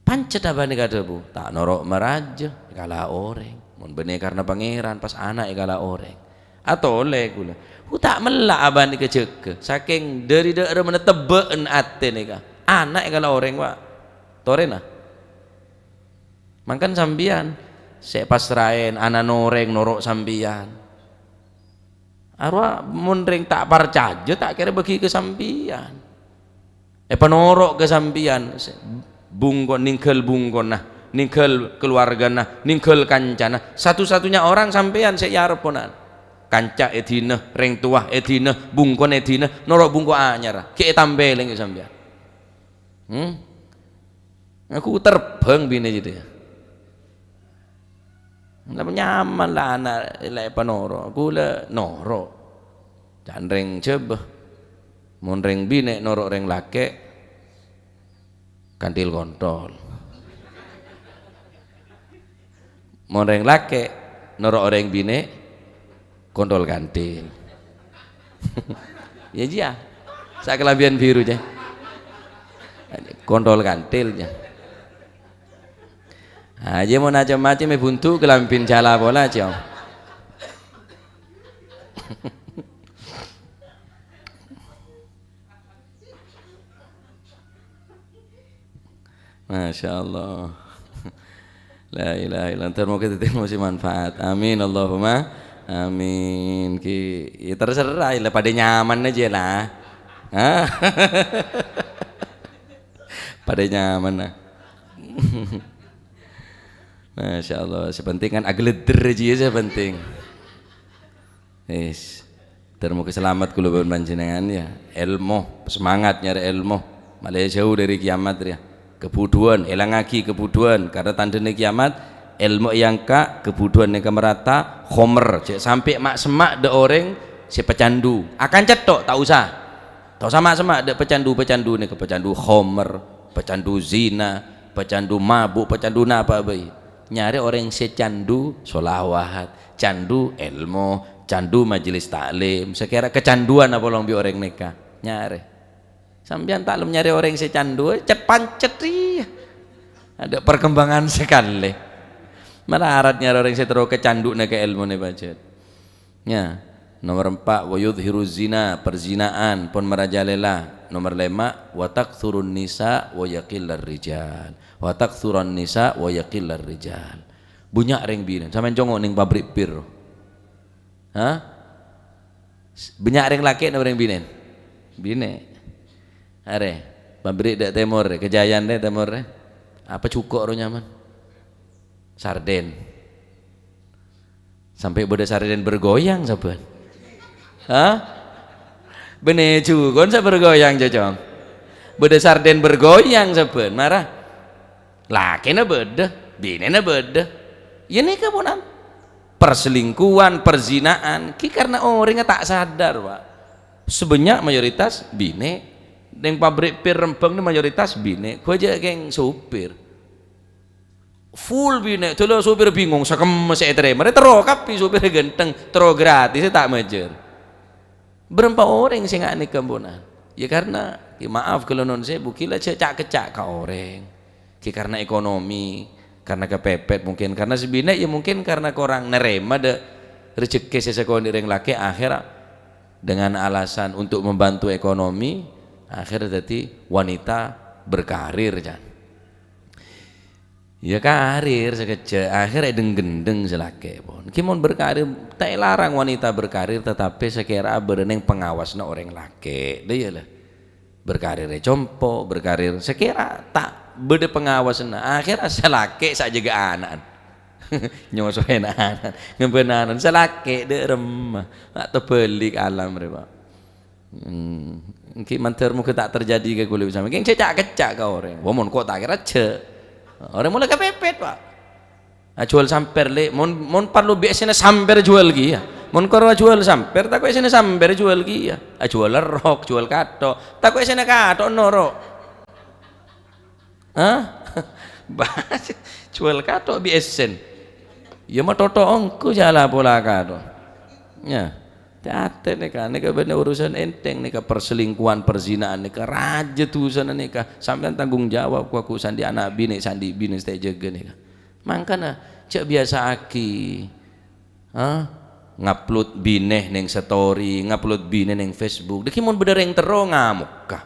Pancèt abah nèka adhâbu, "Ta' noro' marajâ, èkala orèng. Mon bânnè karna Pangèran, pas ana' èkala orèng." Atolè ghulâ. Hu, ta' mella' abah nèka jâgâ. Sakèng dâri dâ' remma tebbhâ'ân atè nèka. Ana' èkala orèng, Pa'. Torèna. Mangkana sampèyan sè èpassraè ana'na orèng noro' sampèyan. Arowa mon rèng ta' parcajâ, ta' kèra bâgi ka sampèyan. Èpanoro' ka sampèyan, sè bungko-, nèngghâl bungkona, nèngghâl kaluwargana, nèngghâl kancana. Satu-satunya orang sampèyan sè èarep ponapa. Kanca èdina, rèng towa èdina, bungkona èdina, noro' bungko anyar. Ghi' ètampèlè sampèyan. Hmm? Aku terbang binè jârèya. Napa nyaman la ana' la èpanoro', aku la noro'. Can rèng Jhâbâ. Mon rèng binè' noro' rèng lakè', kanthil kontol. Mon rèng lakè' noro' orèng binè', kontol kanthil. Iyâ, jiyâ. Sakalambhiyân biru, jiyâ. Kontol kanthil, jiyâ. Ah, jiyâ mon macem-macem è bundu' kalambhina jhâlâ pola, jiyâ. Masya Allah. La ilaha illallah. Moga-moga dâddhi ilmu sè manfaat. Amin, Allahumma amin. Ki, ya terserah, la padâ nyaman jiyâ la. Hah? Padâ nyaman la. Masya Allah. Sè penting kan agleder jiyâ, sè penting. Wis. Ter moga salamet kaulâ bân panjhennengan, ya. Èlmo, semangat nyarè èlmo. Malè jhâu dâri kiamat, ya. Kabudhuwân, èlangaghi kabudhuwân. Karna tandhâna kiamat, èlmo èangka', kabudhuwân nèka marata, khomer. Jhâ' sampè' ma'-semma' dâ' orèng sè pecandu. Akan cètho', ta' osa. Ta' osa ma'-semma' dâ' pecandu-pecandu nèka, pecandu khomer, pecandu zina, pecandu mabuk, pecandu napa bhâi. Nyarè orèng sè candu sholawat, candu èlmo, candu majelis taklim. Sakèra kecanduan apolong bi' orèng nèka. Nyarè. Sampèyan ta' lem nyarè orèng sè candu, cet-pancet iyâ. Adâ' perkembangan sakalè. Malarat nyarè orèng sè terro kecandu'na ka èlmona pajhât. Ya. Nomor empa', wa yudhhiru zina, perzinaan, pon marajalèla. Nomor lèma', wa takthurun nisa wa yaqillar rijal. Wa takthurun nisa wa yaqillar rijal. Bânnya' rèng binè'. Sampèyan congo' neng pabrik pir. Hah? Bânnya' rèng lakè' napa rèng binè'? Binè'. Arè, pabrik dâ' tèmor, Kejayaan dâ' tèmor. Apa jhuko' ro nyaman? Sarden. Sampè' bâdâ sarden bergoyang sabbhân. Hah? Bânnè jhuko' sè bergoyang, Cocong. Bâdâ sarden bergoyang sabbhân, mara. Lakèna bâdâ, binèna bâdâ. Iyâ nèka ponan. Perselingkuhan, perzinaan, ghi karna orèngnga ta' sadar, Pak. Sabânnya' mayoritas binè'. Neng pabrik pir Rembang nè mayoritas binè'. Ghuwâ jhâ' kèng sopir. Full binè', dâlâ sopir bingung, sakemma sè ètarèma. Rè terro kabbhi sopirra ghântheng, terro gratis, ta' majâr. Bârâmpa orèng sè nga' nèka, ponan? Ya, karna, ya, maaf, kaulâ non sèbu, ghi la jhâ' ca'-kecca' ka orèng. Ghi karna ekonomi, karna kapèpèt mungkin, karna sè binè', ya, mungkin karna korang narèma dâ' rejekkè sè sakonè' rèng lakè', akhèr dengan alasan untuk membantu ekonomi, akhèr dhâddhi wanita berkarir, can. Ya, karir sakejjhâ', akhèr èdheng-ghendheng sè lakè' pon. Ghi mon berkarir, ta' èlarang wanita berkarir, tetapi sakèra bâdâ neng pangawasanna orèng lakè'. Dâ' iyâ la. Berkarir è compo', berkarir sakèra ta' bâdâ pangawasanna. Akhèr sè lakè' sè ajâgâ ana'na. Nyosoè ana'na, ngembhân ana'na. Sè lakè' dâ' remma. Ta' tabâlik alam rè, Pak. Hmm, èngghi mandhâr moghâ ta' terjadi ka kaulâ bi' sampèyan. Kèng jhâ' ca'-kecca' ka orèng. Wah, mon ko' ta' kèra jhâ'. Orèng molaè kapèpèt, Pak. Ajhuwâl sampèr, Lè'. Mon, mon parlo bi' essèna sampèr jhuwâl kèya. Mon karo ajhuwâl sampèr, tako' essèna sampèr jhuwâl kèya. Ajhuwâl èrrok, jhuwâl kathok. Tako' essèna kathok noro'. Hah? Bâh, jhuwâl kathok bi' essèn. Iyâ, mathotho' ongghu jhâ' la pola kathok. Nya, tè-atè nèka, nèka bânnè urusan ènthèng nèka, perselingkuhan, perzinaan nèka, rajâ dhusana nèka. Sampèyan tanggung jawab, ko' ghu sè andi' ana' binè', sè andi' binè' sè ta' èjâgâ nèka. Mangkana, jhâ' biyasa'aghi. Hah? Ngupload binè' neng story, ngupload binè' neng Facebook. Dâgghi' mon bâdâ rèng terro ngamokka.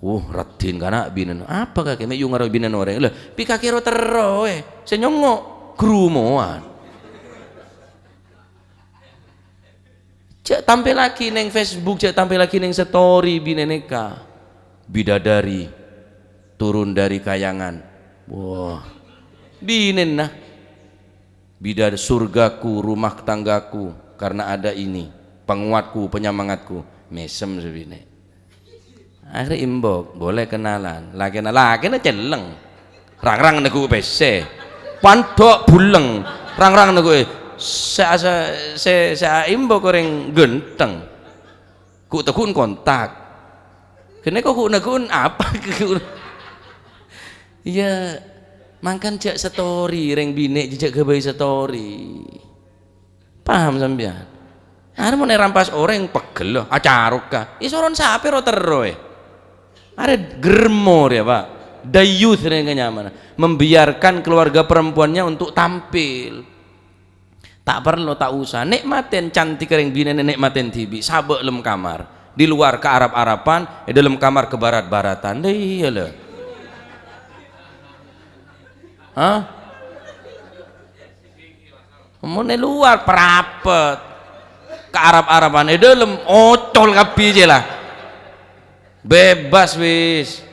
"Wuh, raddhin kana' binèna. Apa kakè mè' yungaro binèna orèng?" Lha, pi' kakè ro terro, eh. Sè nyongngo', ghârumowan. Jhâ' tampèllaghi neng Facebook, jhâ' tampèllaghi neng story binè' nèka. Bidadari turun dari kayangan. Wah. Binèna. Bidadari, "Surgaku, rumah tanggaku, karena ada ini, penguatku, penyemangatku." Mèsem sè binè'. Akhèrra imbok, boleh kenalan. Lakèna, lakèna celleng. Rang-rang neggu' pèssè. Pandhâ' buleng. Rang-rang neggu', eh, sè, sè, sè, sè aimbok orèng ghântheng. Ghu'-tegghu'en kontak. Ghânèka ghu'-negghu'en apa? Iyâ, mangkana jhâ' story, rèng binè' jhâ' ghâbây story. Paham sampèyan? Arè mon èrampas orèng, pegghel, acarokka. Iyâ, soron sapè ro terro, eh. Arè ghârmo rèya, Pak. Dayus rèya nyamana. Membiarkan keluarga perempuannya untuk tampil. Ta' parlo, ta' osa. Nè'matè cantik rèng binèna, nè'matè dhibi'. Sabâ' lem kamar. Di luar ka-Arab-Araban, è dâlem kamar ka barat-baratan. Lha iyâ, lho. Hah? Mon è luar, parapet. Ka-Arab-Araban, è dâlem, ocol kabbhi jiyâ, la. Bebas, wis.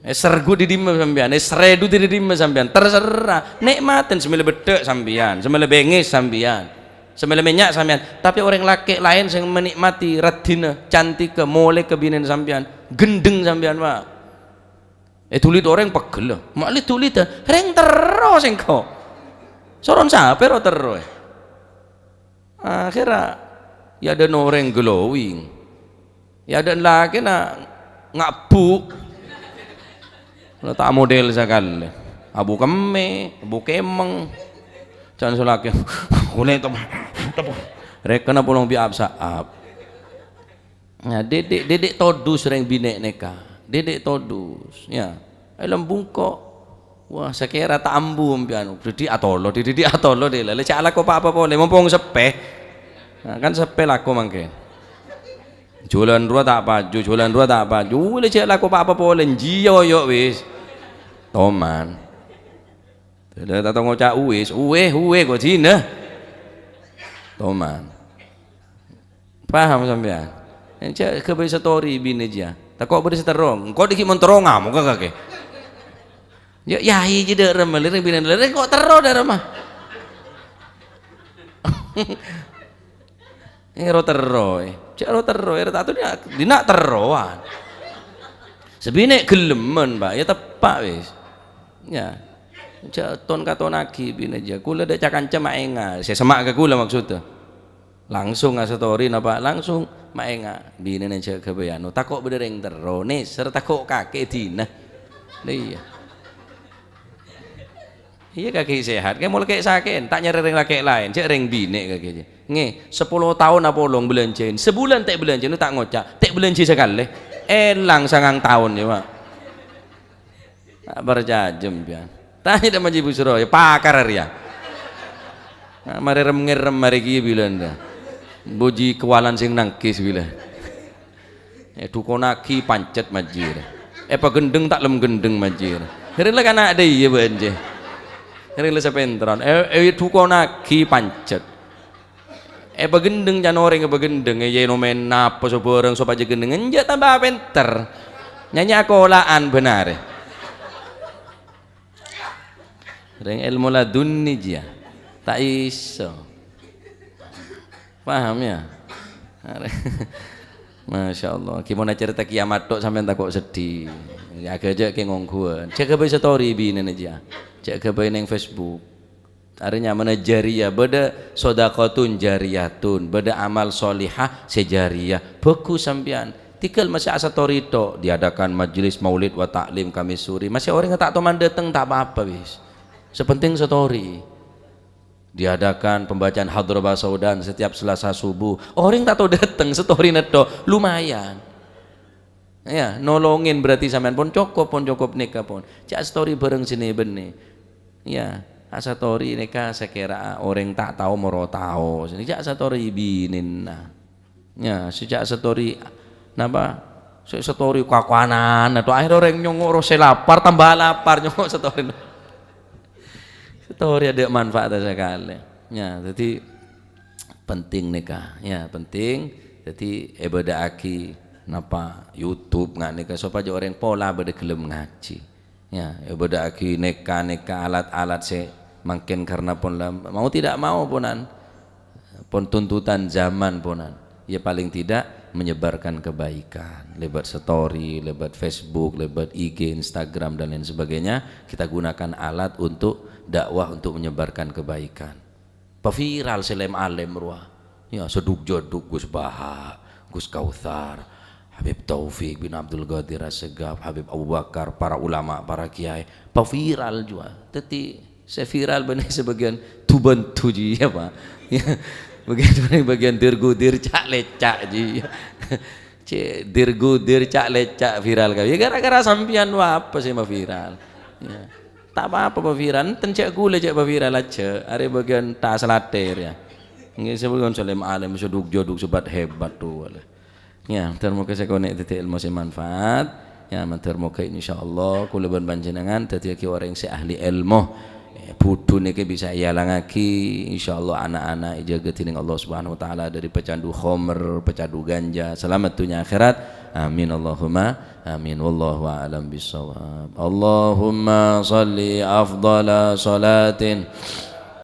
Èsergu' dâri dimma sampèyan, èsrèdu dâri dimma sampèyan, terserah. Nè'matè, sè mèlè beddhâ' sampèyan, sè mèlè bengis sampèyan, sè mèlè mènnya' sampèyan. Tapè orèng lakè' laèn sè menikmati raddhinna, cantikka, molèka binèna sampèyan, ghendheng sampèyan, Pak. Èduli orèng pegghel, ma' lè duli ta-, rèng terro sèngko'. Soron sapè ro terro, eh. Akhèrra, yâ adâ' orèng glowing. Yâ adâ' lakèna ngabbu'. Ta' model sakalè. Abu kemmè, abu kemmèng. Can sulakè. Kulè tem-, tem-, rèkenna polong bi' ap-sa'ap. Nah, dhi'-dhi', dhi'-dhi' todus rèng binè' nèka. Dhi'-dhi' todus, ya. È lambungko'. Wah, sakèra ta' ambu sampèyan. Dhi'-dhi' atolo, dhi'-dhi' atolo, dhi'. Lha, jhâ' alako pa-apa polè, mompong seppè. Nah, kan seppè lako mangkèn. Jhulan rowa ta' paju, jhulan rowa ta' paju. Wèlè jhâ' lako pa-apa polè, jiya oyo' wis. Toman. Dâdâ ta' tao ngoca' uwis, uwè, uwè kok jina. Toman. Paham sampèyan? Jhâ' ghâbây story binè jiya. Tako' bâdâ sè terro. Engko' dhi' ghi' mon terro ngamok kakè. Ya, yai jâ dâ' remma, lèrèng binè lèrèng kok terro dâ' remma. Eh, ro terro, eh. Jhâ' ro terro, eh, ro ta' tao dina', dina' terrowan. Sè binè' ghellem, Pak, ya teppa' wis. Ya. Jhâ' ton-katonnaghi binè jâ. Kulâ dâ' ca-kanca maènga', sè semma' ka kulâ maksudda. Langsung astory napa langsung maènga'. Binèna jhâ' ghâbây anu, tako' bâdâ rèng terro, nèser tako' kakè dina'. Lha iyâ. Iyâ, kakè sehat, kè mola kè' sakè'en, ta' nyarè rèng lakè' laèn, jhâ' rèng binè' kakè jâ. Ngè, sapolo taon apolong bâlânjhâi, sabulân ta' èbâlânjhâi, ta' ngoca', ta' èbâlânjhâi sakalè. Èlang sangang taon, ya, Pak. Ta' parcajâ, sampèyan. Tanya dâ' Maji Busro, ya, pakar arèya. Nah, marè rem-ngèrem marè kèya bilân, dâ. Boji kawalan sè nangkis bilân. Èdhukonnaghi pancet majir. Èpagendheng ta' lem gendheng majir. Ngèrèng la kana' dâ' iyâ bânjè. Ngèrèng la sapènterran. È, èdhukonnaghi pancet. Èpagendheng can orèng èpagendheng. È, yè nomen napa sobhârâng sopajâ gendheng. Enjâ' tamba pènter. Nyanyi akola'an bhânarè. Rèng èlmo ladunni jiya. Ta' iso. Paham, ya? Masya Allah. Ghi mon acarèta kiamat tok sampèyan tako' seddhi. Ya, aghâjâ' kè ngongghuwân. Jhâ' ghâbây story binèna jiya. Jhâ' ghâbây neng Facebook. Arè nyamana jariyah, bâdâ sodaqotun jariyatun, bâdâ amal sholihah sè jariyah. Bhâghus sampèyan. Tèngghâl masè astory tok, diadakan majelis maulid wa ta'lim Kamisuri. Masè orèng ta' toman dâteng, ta' pa-apa, wis. Sè penting story. Diadakan pembacaan Hadroba Saudan setiap Selasa subuh. Orèng ta' tao dâteng, story-na tok, lumayan. Ya, nolongin berarti sampèyan pon cokop, pon cokop nèka pon. Jhâ' story bhâreng sè nè-bânnè. Ya, astory nèka sakèra orèng ta' tao moro tao. Sè jhâ' story binèna. Ya, sè jhâ' story napa? Sè story kakowanan, atau akhir orèng nyongo' ro sè lapar, tambah lapar nyongo' story. Story adâ' manfaat sakalè. Ya, jadi penting nèka. Ya, penting. Jadi èbâdâ'aghi napa YouTube nga' nèka sopajâ orèng pola bâdâ ghellem ngajhi. Ya, èbâdâ'aghi nèka-nèka alat-alat sè mangkèn karna pon la, mau tidak mau ponan, pon tuntutan zaman ponan. Ya, paling tidak menyebarkan kebaikan lewat story, lewat Facebook, lewat I G, Instagram, dan lain sebagainya. Kita gunakan alat untuk dakwah, untuk menyebarkan kebaikan. Paviral sè lem-alem rowa. Ya, seduk-jeduk Gus Baha, Gus Kautsar, Habib Taufik bin Abdul Qadir Assegaf, Habib Abu Bakar, para ulama, para kiai. Paviral jua. Dhâddhi sè viral bânnè sebagian tubantu ji, ya, Pak. Ya, bagian, bagian dirgudir, cak-lecak ji. Cè' dirgudir, cak-lecak viral kabeh. Ya, gara-gara sampèyan, wah, apa sè maviral? Ya. Ta' pa-apa paviral, enten jhâ' ghulâ jhâ' paviral jhâ', arè bâgiân tas latèr, ya. Ngghi, sè bâgiân sè lem-alem, sè duk-joduk, sè bat-hebat, tu, wala. Ya, mandhâr moghâ sakonè' dhâddhi èlmo sè manfaat. Ya, mandhâr moghâ insyaallah kaulâ bân panjhennengan dhâddhiyâghi orèng sè ahli èlmo. Eh, budhu nèkè bisa èalangaghi, insyaallah ana'-ana' èjâgâ dening Allah Subhanahu wa Ta'ala dhâri pecandu khomer, pecandu ganja. Salamet dhunnya akhèrat. Amin, Allahumma amin. Wallahu a'lam bissawab. Allahumma shalli afdhala shalatin